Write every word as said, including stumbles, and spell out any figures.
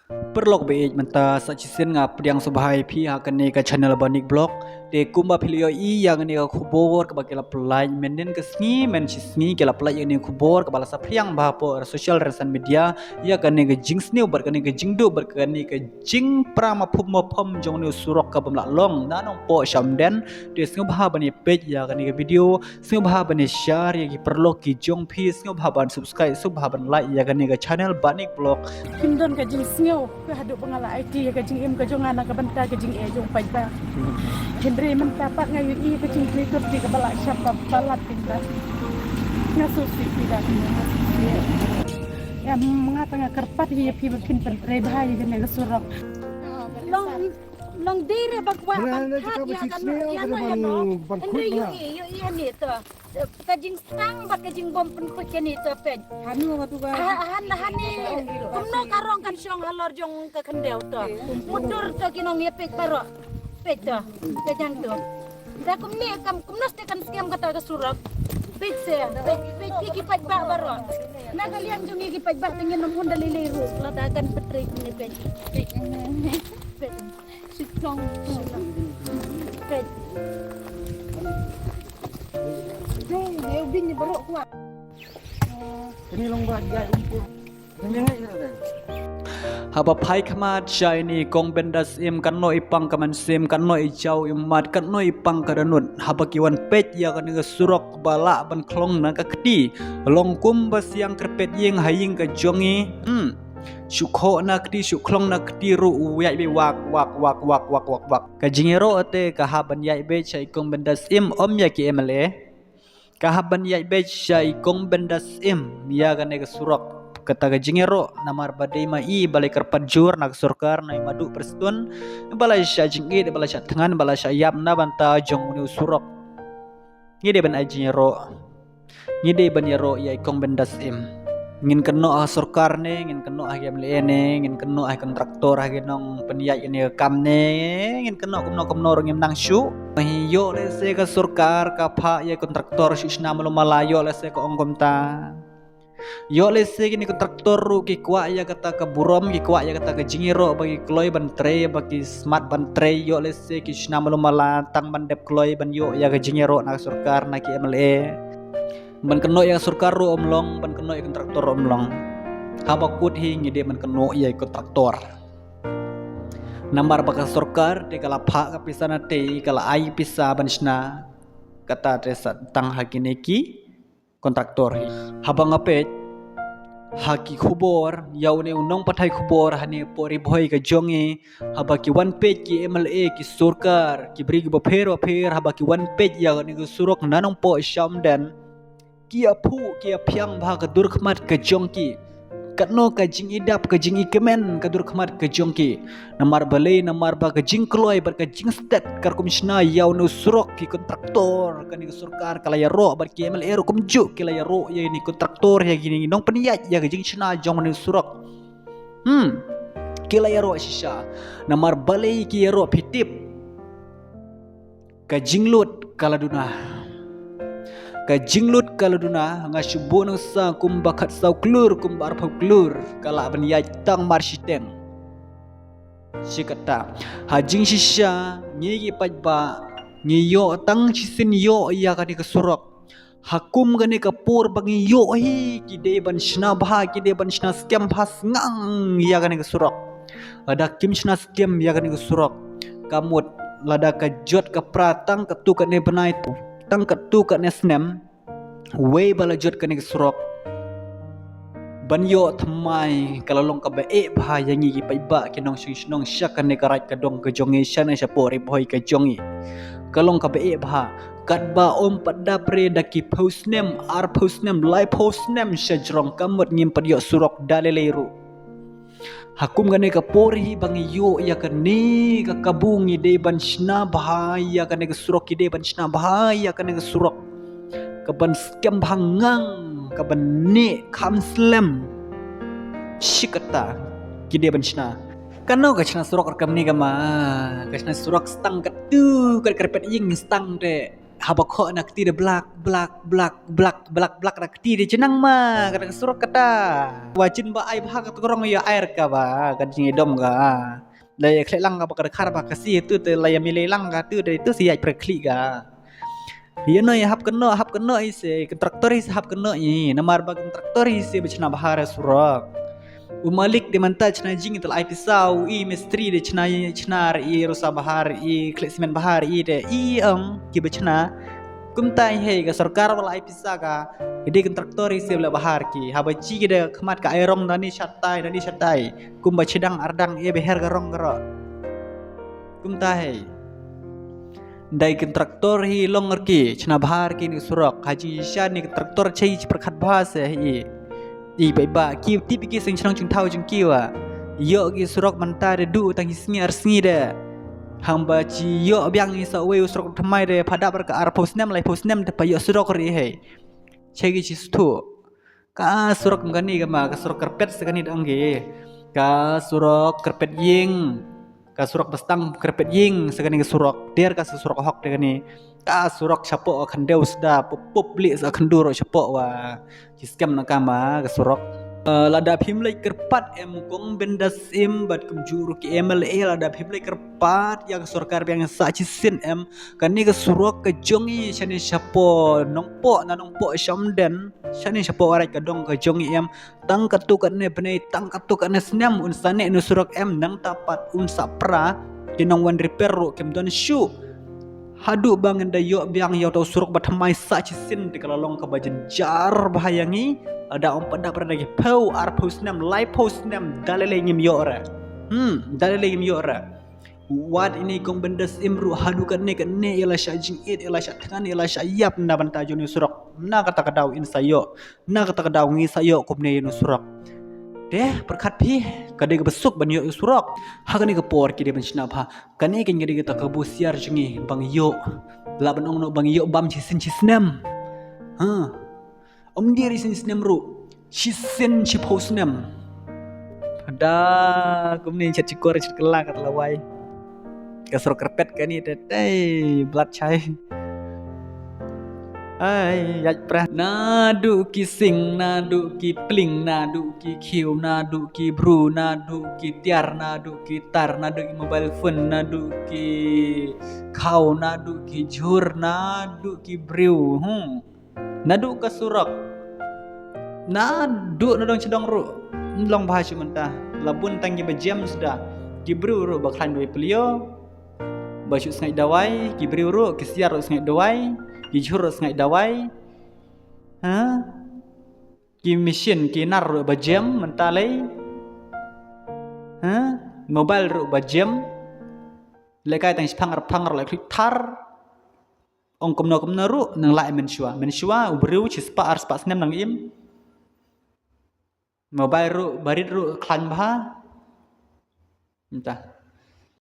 Paralok ba ïeit, mynta sa shisien nga pdiang sngewbha ïa phi ha kane ka channel Banik Vlog. Te kumba phi la ïohi ïa kane ka khubor kaba ki la pyllait mynnin ka sngi, mynshi sngi ki la pyllait ïa kane ka khubor kaba la saphriang bha hapoh social media, ïa kane ka jingsniew bad kane ka jingduh bad kane ka jingpra maphum maphum jong une u surok kaba ym lah long na Nongpoh sha Umden. Te sngewbha ban ïa peit ïa kane ka video, sngewbha ban ïa share ïa ki paralok ki jong phi, sngewbha ban subscribe, sngewbha ban like ïa kane ka channel Banik Vlog. Kim don ka jingsngew ka haduh ba nga la aiti ïa ka jingim ka jong nga na ka bynta ka jingeh jong paidbah. Hynrei mynta pat nga ïohi ka jingkyrpad kaba la shah palat, palat paidbah. Nga sngewsih paidbah. Ïa nga tang nga kyrpad ïa phi ba phin pyntrei bha ïa kane ka surok. Long, long dei re ba kwah ban phat ïa kane, ïa kane. Hynrei ïohi, ïohi hangne to. Ka jingstang bad ka jingbym pynkhuid kane to peit. Hanu hanu ka. Ha, han, hangne. Kumno ka rong kan shong halor jong ka khyndew to. Mudur to ki nongïapeit baroh. Peit to. Peit hangto. Da kumne kam, kumno te kan skhem kata ka surok. Peit se, peit, peit ki paidbah baroh. Na ka liang jong ngi ki paidbah te ngin ym hun da lei lei ruh. Lada kan pyntrei kumne peit. Peit. Peit. Shitlong. Peit. Dei, dei u beiñ baroh kwah. Kane long ba jai umpur. Haba phai khmat sha ine i Kong Bynda Syiem, katno i pang ka mynsiem, katno i jaw i mat, katno i pang ka dohnud. Haba ki wan peit ïa kane ka surok ba lah ban khlong na ka kti, long kumba siang kyrpad ïing ha ïing ka jong i. Hmm. Shu khoh na kti, shu khlong na kti ruh u ïaid beit wak, wak, wak. Ka jingïaroh te ka hap ban ïaid beit sha i Kong Bynda Syiem, ym ïa ki M L A. Ka hap ban ïaid beit sha i Kong Bynda Syiem ïa kane ka surok. Kata ka jingïaroh namar ba dei ma i ba la kyrpad jur na ka sorkar na i Maduh Prestone, ba la shah jingïeit, ba la shah thngan, ba la shah ïap na bynta jong une u surok. Ngi dei ban ai jingïaroh. Ngi dei ban ïaroh ïa i Kong Bynda Syiem. Ngin kynnoh ha sorkar ne, ngin kynnoh ha ki M L A ne, ngin kynnoh ha ki kontraktor, ha ki nongpynïaid kane ka kam ne, ngin kynnoh kumno kumno ruh ngim nang shuh. Ïoh lehse ka sorkar ka phah ïa i kontraktor shu shna malu mala, ïoh lehse ka ong kumta. Ïoh lehse kine kontraktor ruh ki kwah ïa kata ka burom, ki kwah ïa kata ka jingïaroh ba ki kloi ban trei, ba ki smat ban trei, ïoh lehse ki shna malu mala tang ban dep kloi ban ïoh ïa ka jingïaroh na ka sorkar, na ki M L A. Ban kynnoh ïa ka sorkar ruh ym long, ban kynnoh ïa i kontraktor ruh ym long. Haba kut hi ngi dei ban kynnoh ïa i kontraktor. Namar ba ka sorkar te ka la phah ka pisa na tei, ka la ai pisa ban shna. Kata te sa tang ha kine ki kontraktor hi. Haba nga peit ha ki khubor ïa une u nongpathai khubor hane poh Ri Bhoi ka jong i, haba ki wan peit ki M L A, ki sorkar, ki briew kiba pher ba pher, haba ki wan peit ïa kane ka surok na Nongpoh sha Umden, ki ïaphuh, ki ïaphiang bha ka dur khmat ka jong ki. Katno ka jingïadap, ka jingïakmen ka dur khmat ka jong ki. Namar balei? Namar ba ka jingkloi bad ka jingstet ka rukom shna ïa une u surok, ki kontraktor, kane ka sorkar ka la ïaroh, bad ki M L A ruh kumjuh ki la ïaroh ïa kine ki kontraktor, ïa kine ki nongpynïaid ïa ka jingshna jong une u surok. Hmm. Ki la ïaroh shisha. Namar balei ki ïaroh, phi tip? Ka jinglut ka la duna. Ka jinglut ka la duna, nga shu buh nuksa kumba khatsaw klur, kumba arphew klur, ka lah ban ïaid tang mar shiteng. Shi katta. Ha jingshisha, ngi ki paidbah, ngi ïoh tang shisien ïoh ïa kane ka surok. Ha kum kane ka por ba ngi ïoh hi, ki dei ban shna bha, ki dei ban shna skhem bha sngang ïa kane ka surok. Lada kim shna skhem ïa kane ka surok, ka mut lada ka jot ka pra tang katto katne bnai, tang katto katne snem, wei ba la jot kane ka surok. Ban ïoh thymmai ka la long kaba eh bha ïa ngi ki paidbah ki nongshong shnong sha kane ka raid ka dong ka jong ngi, shane shapoh Ri Bhoi ka jong ngi. Ka long kaba eh bha. Katba ym pat dap re da ki phew snem, arphew snem, laiphew snem sha jrong, ka mut ngim pat ïoh surok da lei lei ruh. Ha kum kane ka por hi ba ngi ïoh ïa kane ka kabu, ngi dei ban shna bha ïa kane ka surok, ki dei ban shna bha ïa kane ka surok. Ka ban skhem bha ngang, ka ban neh kham slem. Shi katta ki dei ban shna. Kano ka shna surok rukom ne ka ma, ka shna surok stang katto kat kyrpad ïing stang te. Haba khoh na kti da blak blak blak blak blak blak na kti da jinang ma ka dang surok kata. Wa jin ba ai bha ka tukrong ïa ai ka ba ka jingdom ka. La ïa khlek lang ka ba ka dkhar ba ka si tu te la ïa milei lang ka tu te tu si ïa prekli ka. Ïa no ïa hap keno hap keno i se kontraktor i se hap keno i namar ba kontraktor i se ba chna bha re surok. U malik de mynta chna jing te la ai pisa u i mistri de chna chna re i rusa bha re i khlek simen bha re i de i ong ki ba chna. Kumta i hei ka sorkar ba la ai pisa ka i de kontraktor i se ba la bha re ki haba chi ki de khmat ka ai rong dani shatai dani shatai. Kumba chidang ardang e beher ka rong ka ro. Kumta hei. Dai kontraktor hi long rki chna bha re ki ni surok ha jingshisha ni kontraktor chei chi pyrkhat bha se hi. I bai ba ki tip ki sing chnong chingthaw jingki wa. Ïoh ki surok mynta de du tang hi sngi ar sngi de. Hang ba chi ïoh biang i sa wei u surok thamai de phada bar ka ar phaw snem lai phaw snem de pa ïoh surok ri hei. Chei ki chi sthu. Ka surok kani ka ma ka surok karpet sa kani dang ki. Ka surok karpet ying. Ka surok bastang karpet ying sa kani ka surok der ka sa surok hok de kani. Ka surok chapo khandeu sda pup pup li sa khandu ro chapo wa. Chi skem na ka ma ka surok. Eh, lada phim lei kyrpat em kong bendas im bad kumjur ki M L A lada phim lei kyrpat ya ka sorkar biang sa chi sin em kani ka surok ka jong i shane chapo nongpo na nongpo shamden. Shane shapo arai ka dong ka jong i em tang katu kane bnei tang katu kane snem un sane nu surok em nang tapat un sapra ki nong wan repair ru kim don shu. Hadu ba ngan da ïoh biang ïoh tau surok ba thamai sa chi sin te ka la long ka ba jynjar ba ha yang i ada um pada pada ki pau ar pau snem lai pau snem dalele ngim ïoh ra. Hmm, dalele ngim ïoh ra. Wat ini kong bendas im ru hadu kane kane ila sha jingit ila sha tngan ila sha yap na banta jong ni surok na kata ka daw in sa ïoh na kata ka daw ngi sa ïoh kumne ïa ni surok. Deh perkat phi ka dei ka besuk ban ïoh surok. Ha kane ka por ki dei ban shnap ha kane ka dei kata ka bu siar jong ngi bang ïoh la ban ong no bang ïoh bam chi sin chi snem. Ha. Om diri sin snem ru chi sin chi phaw snem. Da kumne chat chi kor chat kala kat lawai. Ka surok karpet kani te te blat chai. Ai yat pra nadu ki sing nadu ki pling nadu ki khiu nadu ki bru nadu ki tiar nadu ki tar nadu ki mobile phone nadu ki khau nadu ki jhur nadu ki briu. Hmm. Nadu ka surok. Nadu na dong chidong ru. Nlong bha shu mynta. Labun tang ki ba jem suda. Ki briew ru ba khlaiñ dawai polio. Ba shu sngai dawai, ki briew ru ki siar ru sngai dawai, ki jhur ru sngai dawai. Ha? Ki machine ki nar ru ba jem mynta lei. Ha? Mobile ru ba jem. Lekai tang shipang ar pang ru lek thar. Ong kumno kumno ru nang lai men shwa men shwa u briew chi spah ar spah snem nang im. Mobile ru barit ru khlaiñ bha. Mynta.